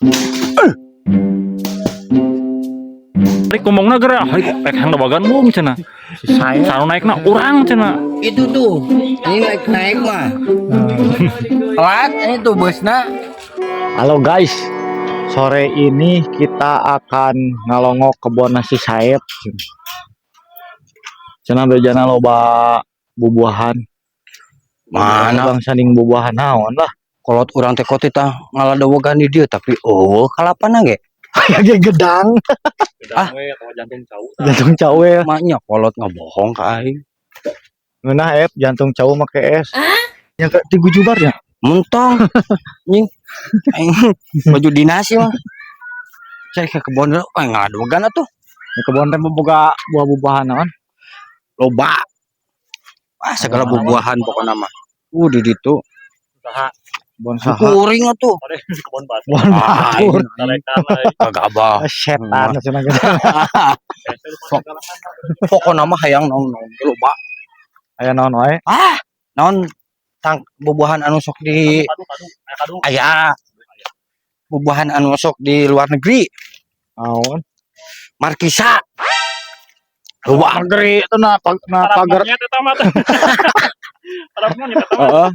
Rek ngomongna geura, rek hayang dabagan mung cenah. Saya Sanu naikna urang cenah. Itu tuh. Ini naik naik mah. Telat ini tuh busna. Halo guys, sore ini kita akan ngalongok kebon nasi Saep. Cenah bejana loba bubuahan. Mana? Bangsa ning bubuahan naon lah. Kolot urang teh kote tah ngaladowogan di dieu tapi oh kalapana ge. Aya ge gedang, Gedang we atawa jantung cau. Jantung cau we. Maknya kolot ngabohong ka aing. Ngeunah ep jantung cau make es. Ya ke ti gujubar ya. Mentong. Nying. Aing baju dinas sih mah. Cari ke kebon dulu, eh ngaladowogan atuh. Di kebon teh boga buah-buahan naon? Loba. Ah segala buah-buahan pokokna mah. Di ditu. Saha? Kebon saha? Kuring atuh. Kebon batu. Kebon batur. Tarekan euy. Kagabah. Setan cenah ge. Pokokna mah hayang naon-naon ge loba. Aya naon wae? Ah, naon tang bubuahan anu sok di Kadu kadu, aya kadu. Aya bubuahan anu sok di luar negeri, Naon? Markisa. Loba. Negeri itu na, na pagar Monyet eta mah. Parab monyet eta mah. Heeh.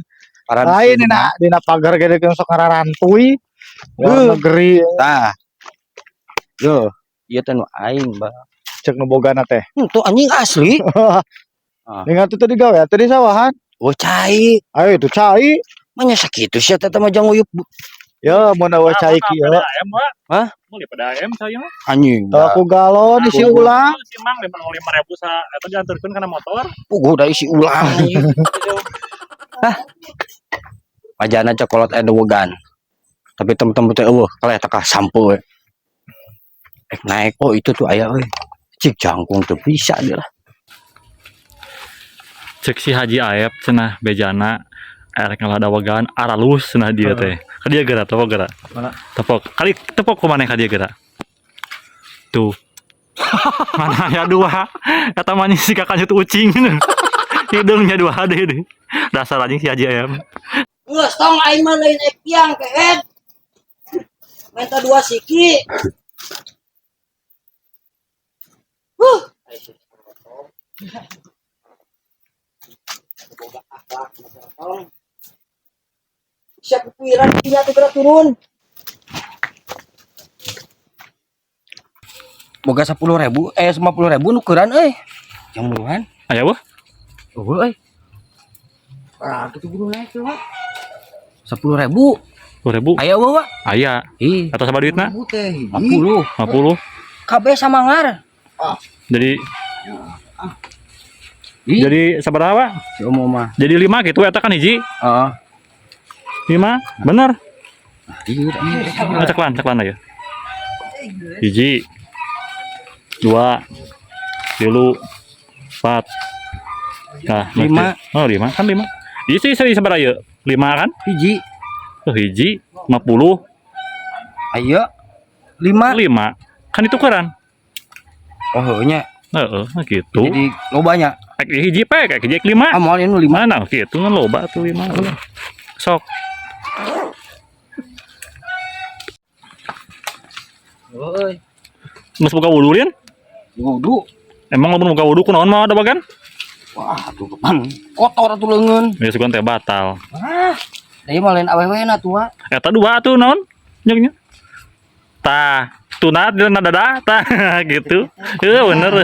Para lain dina pagar gede kan sok ngararantuy. Luar negeri. Tah. Yo, ieu teh nu aing, Bah. Cek nu bogana teh. Tuh anjing asli. Ah. Dengan tuh tadi gawe tadi sawahan. Oh, cai. Ayo itu cai. Manya sakitu sia teh mah jang uyup. Ya mun eueuh cai kieu. AM, Pak. Hah? Mau pada AM saya mah. Anjing. Aku galon isi ulang. Si Mang 5.000 sa eta diantarkeun kana motor. Puguh da isi ulang. Hah. Wajana cokolot edowogan. Tapi temen-temen teh eueuh kaleh teh sampo we. Eh naik oh itu tuh aya euy. Cik jangkung teu bisa dia lah. Cek si Haji Aep cenah bejana erek ngaladawagan aralus cenah dia teh. Ka dieu geura tepok geura. Mana? Tepok. Kali tepok ku maneh ka dieu geura. Tuh. Mana aya dua. Eta mah si kakaknya tuh ucing. Hidungnya dua deh deh. Dasar anjing si Haji Aep. Geus tong aing mah lain ek piang kehed. Minta dua siki. Huh. Siap kuiran punya tuh gerak turun. Boga 10.000, eh 50.000 nukeran euy. Yang buruan. Aya wah. Eueuh euy. Ah, kitu buru naik tuh, Pak. 10.000. 10.000. Aya eueuh, Pak. Aya. Ih, Atau sabaraha duitna? 50. 50. Kabeh samangar. Jadi Ih, jadi sabaraha, Pak? si Omo mah. Jadi 5 gitu eta kan hiji. Heeh. 5. Bener. Iya, Nah, ceklan, ceklan aja. Hiji, dua, tilu, empat, nah, Lima. Oh, lima kan lima. Iya sih, seri sabaraha ieu? Lima kan? Hiji. Oh, hiji, 50, Ayo. 5. lima. Kan itu keren. Oh, heuh nya. Heeh, gitu. Jadi lobanya. Ek hiji pek, ek hiji ek lima. Ah, moal ini 5. Mana gitu kan loba tuh lima. Sok. Heuh. Geus buka wudu Lin? Wudu. Emang lamun buka wudu kunaon mah ada bagan? Wah, tuh pan kotor atuh leungeun. Ya sugan teh batal. Ah, deui mah lain awewe-na tuh, Wak. Eta dua tuh naon? Nyeknya. Tah, tuna di dada tah gitu. Heeh bener.